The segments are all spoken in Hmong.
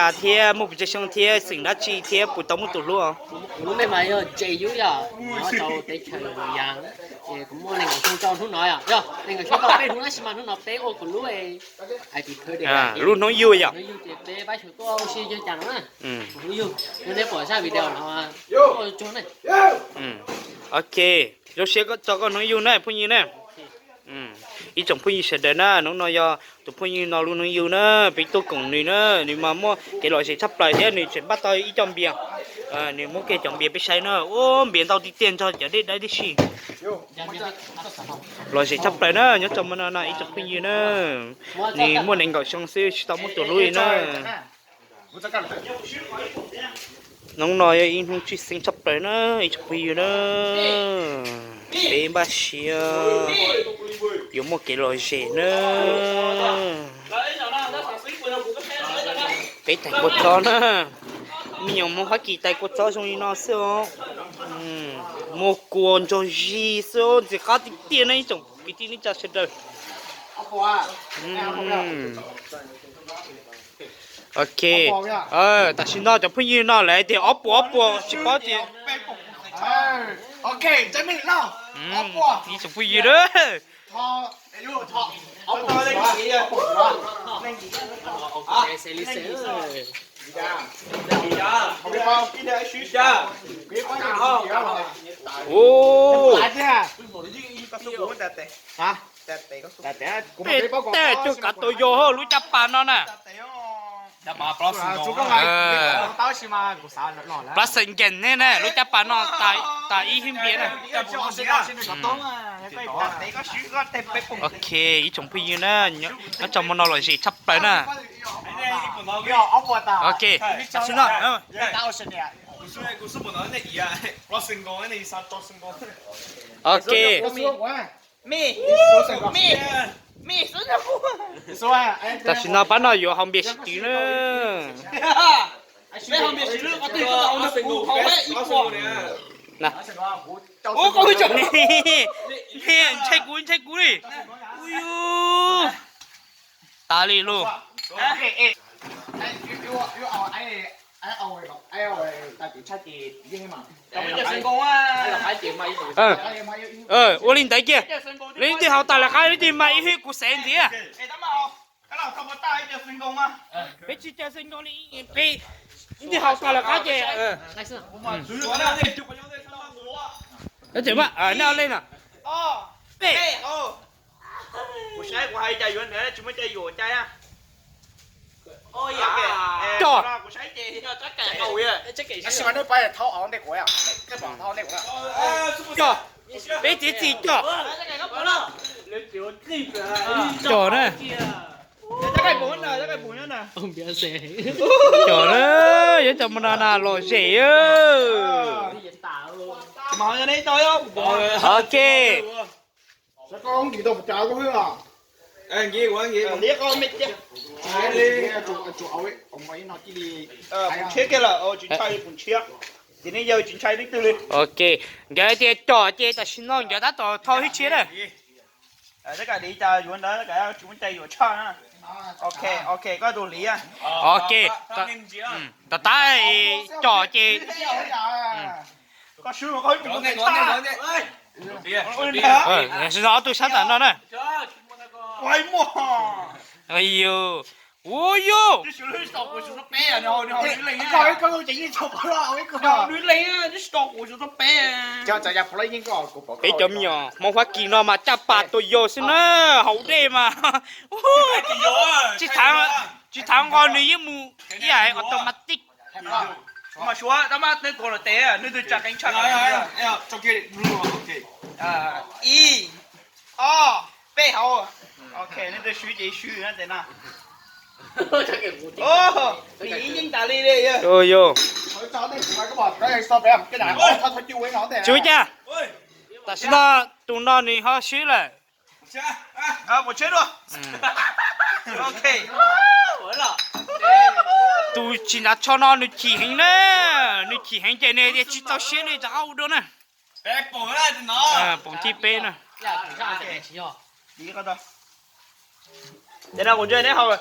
Thiab muaj pes tsawg xyoo thiab xeem dab tsi thiab puas tau muaj tus hlub? Kuv lub npe mas yog Ntse Yub yom, nyob rau teb chaws Yas. Kuv muaj nees nkaum xyoo rau hnub no yom, yog nees nkaum xyoo rau peb hnub tab sis mas hnub no peb ua kuv lub lub hnub yug yom. Yug ces peb pab xyuas tuaj ua si yog cas no na. Kuv hnub yug, yog nej pom zaj video no, tuaj tsuag ne. Ok, zoo siab rau koj hnub yug na phooj ywg na. Ib tsoom phooj ywg sawv daws na, hnub no yog tus phooj ywg no lub hnub yug na, peb tuaj koom nws na, nws mas muaj kev lom zem tshaj plaws thiab nws tseem npaj tau ib co npias. Nws muab kiag cov npias peb saib na, ua npias ntau tiag tiag nrog cov dej dawb tib si. Lom zem tshaj plaws na, nyob rau hmo no na ib tsoom phooj ywg na. Nws muaj nees nkaum xyoo xwb tsis tau muaj tus hlub li na. Hnub no yog ib hnub tshwj xeeb tshaj plaws na ib tsoom phooj ywg na. Peb npaj siab yuav muaj kev lom zem na. Peb tais kua txob na, me nyuam Hmoob Fab Kis tais kua txob zoo li no xwb os. Muaj kua nrog zig xwb, ntxim qab tiag tiag na ib tsoom kwv tij neej tsa sawv daws. Ok, tam sim no cov phooj ywg no lawv tias ob puas ob puas tsis paub tias. Ib tsoom phooj ywg na. Peb tej tuaj kav tau yog lub caj pas no na. Plas xeem ncees ne na, lub caj pas no tas ib hib npias na. Ok, ib tsoom phooj ywg na, nyob rau hmo no lom zem tshaj plaws na. Ok, tam sim no. Ok. Tam sim no pab no yuav haus npias sim twv na. Ntshai kuv, ntshai kuv li. Ui, tas li lauj. Ua li ntawd kiag, leej twg haus tas lawv qab leej twg mas ib hwb kuv xev ntxiv. Peb tsis caw xeem nkaus li, peb leej twg haus tas lawv qab ces. Nej leej no. Peb. Kuv saib kuv hais cas yuav ntawd tsis muaj cai yuam cai. Cog. Cog. Peb txiav txim cog. Cog na. Cog na, yuav cov hmo no na lom zem. Ok. Ok, nkawd tias cog ces tam sim no nkawd tab tom thau hwj chim na. Ok, tom qab cog ces. Tam sim no ob tug sab tom no na. Ua yus. Peb cov me nyuam Hmoob Fab Kis no mas caj pas tua yau xwb na, haus dej mas tsis txhob nqos nws yeej mus ib yam automatic. Ib, ob, peb hauv. Ok, leej twg swb ces swb na tes na. Yeej tas li li. Swb cas? Tam sim no tus no nws ho swb lawm. Tus tsis hnav tsho no nws chim heev na, nws chim heev ces nws tias tsis txaus siab li rov qab ua dua na. Poom thib peb na. Ces no kuv ntsia neb haus,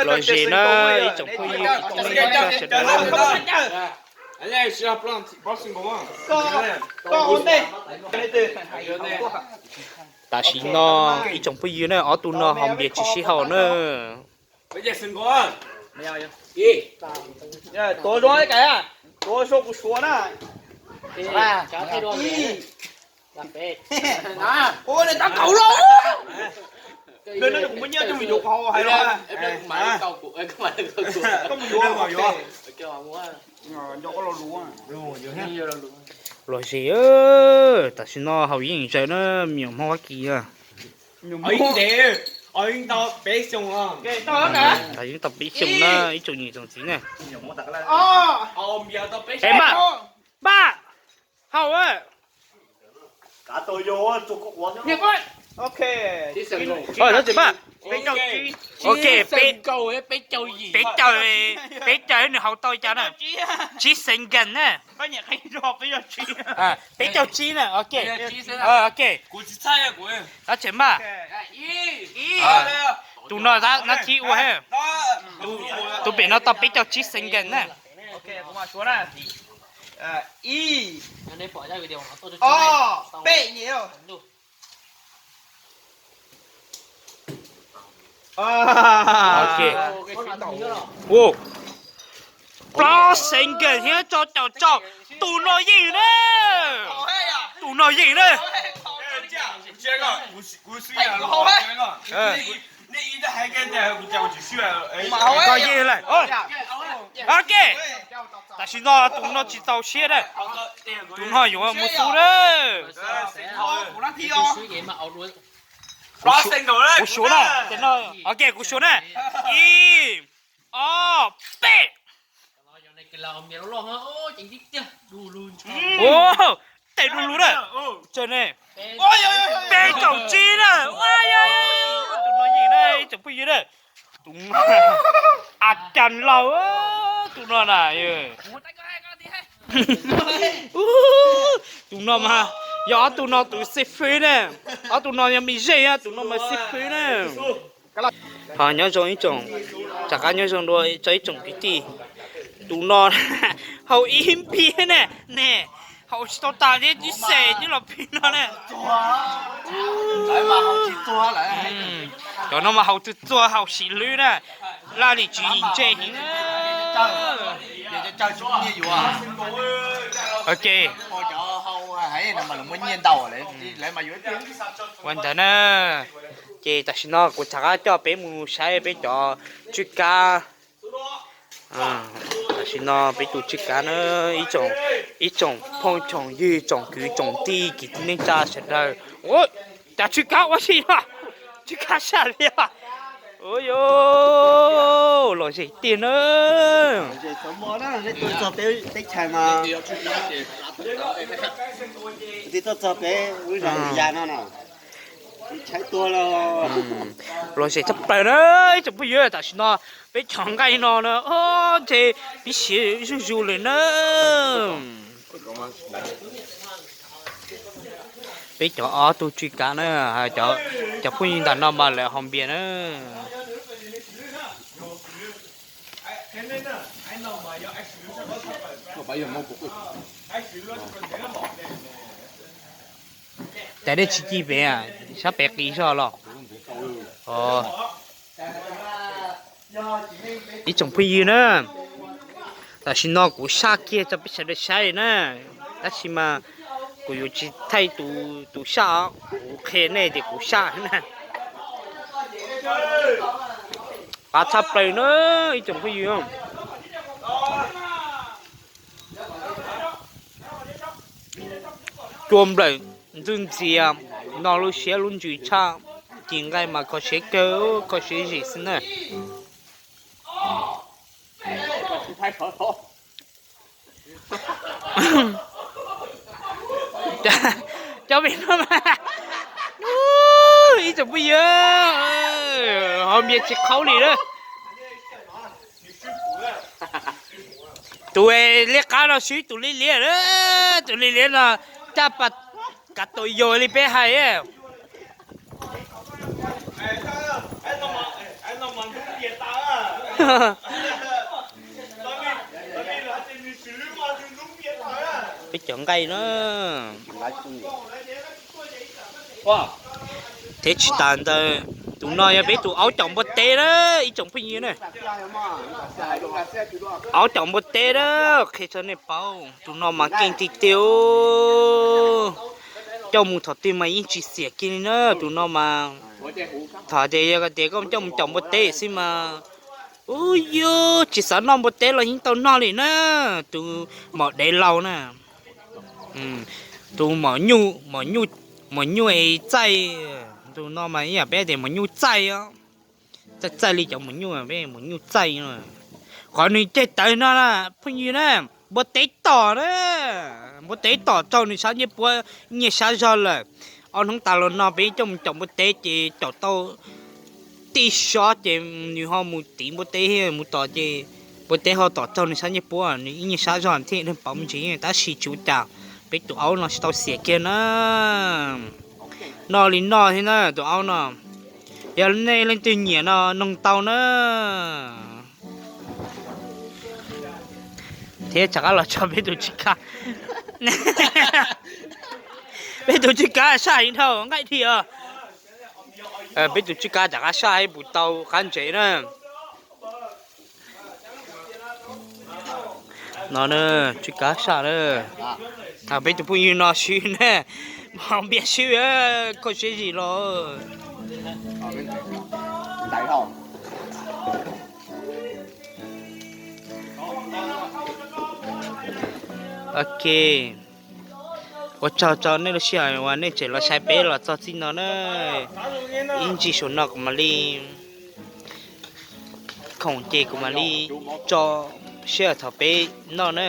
Los zem na, ib tsoom phooj ywg kwv tij neej tsa sawv daws. Tam sim no ib tsoom phooj ywg na, ob tug no ho npias tsis sib haum na. Los zem, tam sim no haus yeej zaws na, me nyuam Hmoob Vab Kis na. Yeej tau peb xyoos na, ib tsoom niam tsoom txiv na. Npaj, npaj, haus. Tab sis npaj, ok, peb caug, peb caug nws haus tau cas na? Tsib xees nkees na. Peb caug tsib na, ok. Ok. Tab sis npaj, tus no nab thib ua, tus pem no tau peb caug tsib xees nkees na. Plaub xees nkees thiab tso caum tso, tus no yeej na. Tus no yeej na. Koj yeej lawm. Ok, tam sim no tus no tsis txaus siab na. Tus no yuav mus xub na. Kuv suav na, ok, kuv suav na. Ib, ob, peb. Tes du lug na. Peb caug tsib na. Tus no yeej na, ib tsoom phooj ywg na. Tus no a cas laus, tus no na. Tus no mas yog ob tug no tus xib fwb na. Ob tug no yog me zeej, tus no mas xib fwb na. Ho nyob zoo ib tsoom, rov qab nyob zoo dua rau ib tsoom kwv tij. Tus no haus ib npiab na, ne, haus tsis tau tas thiab, tib xees twb los pib no na. Cov no mas haus txuag txuag, haus sim hlwb na, laj lim tswv yim ntse heev na. Ok, ua ntawd na. Ces tam sim no kuv rov qab coj peb mus saib peb cov tswj kab. Tam sim no peb tus tswj kab na, ib tsoom phooj tsoom ywg tsoom kwv tsoom tij kwv tij neej tsa sawv daws. Ua cas tswj kab ua si no, tswj kab saj li os. Ua yos, los zem tiag na. Los zem tshaj plaws na ib tsoom phooj ywg, tam sim no peb cov nqaij no na, o, ntshe pib siav zuj zus lawm na. Peb cov ob tug tswj kab na, cov phooj ywg ntawm no mas lawv ho npias na. Cas dej tsis ci pem, sab pem qis zog los? Ib tsoom phooj ywg na, tam sim no kuv saj kiag tso peb sawv daws saib na, tab sis mas kuv yuav tsis thaij tus saj, kuv qhia nej tias kuv saj na. Qab tshaj plaws na ib tsoom phooj ywg. Cua nplawm ntxwj ntxias, no lub siab lub ntsws tshaj, ci nqaij mas kho siab kawg, kho siab zim xwb na. Cov me no mas, ib tsoom phooj ywg, ho npias tsis qhaub li na. Tus liab qab no swb tus liab liab, tus liab liab no caj pas kav tau yog li peb hais. Peb cov nqaij na. Thiab tsis tas ntawd, tus no yog peb tus aub caum npua teb na, ib tsoom phooj ywg na. Aub caum npua teb na, qhia rau nej paub, tus no mas keej tiag tiag. Coj mus thaum twg mas yeej tsis xiam kiag li na, tus no mas. Thaum tias yog tias koj coj mus caum npua teb xwb mas, ub yus tsis xav noj npua teb los yeej tau noj li na. Tus maum dev laus na, tus maum nyuj, maum nyuj es txaij, tus no mas ib yam peb tias maum nyuj txaij os. Txaij txaij li cov maum nyuj, peb maum nyuj txaij no. Qhov nws ceg tawv no na, phooj ywg na, npua teb tom na. Npua teb tom raug nws sab ncej puab nyiag sab zog lawm. Ob hnub tas los no peb coj mus caum npua teb ces caum tau tij sob ces nws ho mus tiv npua teb thiab mus tom ces npua teb ho tom raug nws sab ncej puab, nws ib nyiag sab zog thiaj li pauv me ntsis, tab sis tsis ua cas, peb tus aub no tsis tau xiam kiag na. Noj li noj thiab na tus aub no. Yog nej leej twg nyiam no noog tau na. Thiab rov qab los tso peb tus tswj kab. Peb tus tswj kab saj heev dhau nqaij dhia. Peb tus tswj kab rov qab saj ib puas tau qab ntsev na. No na, tswj kab saj na. Peb tus phooj ywg no swb na, hos npias swb, koj siab zim los. Ok, ua tsaug rau nej lub sij hawm uas nej tseem los saib peb los txog txij no na. Ib ntsis saum no kuv mam li khoom ces kuv mam li tso sij hawm thaum peb noj na.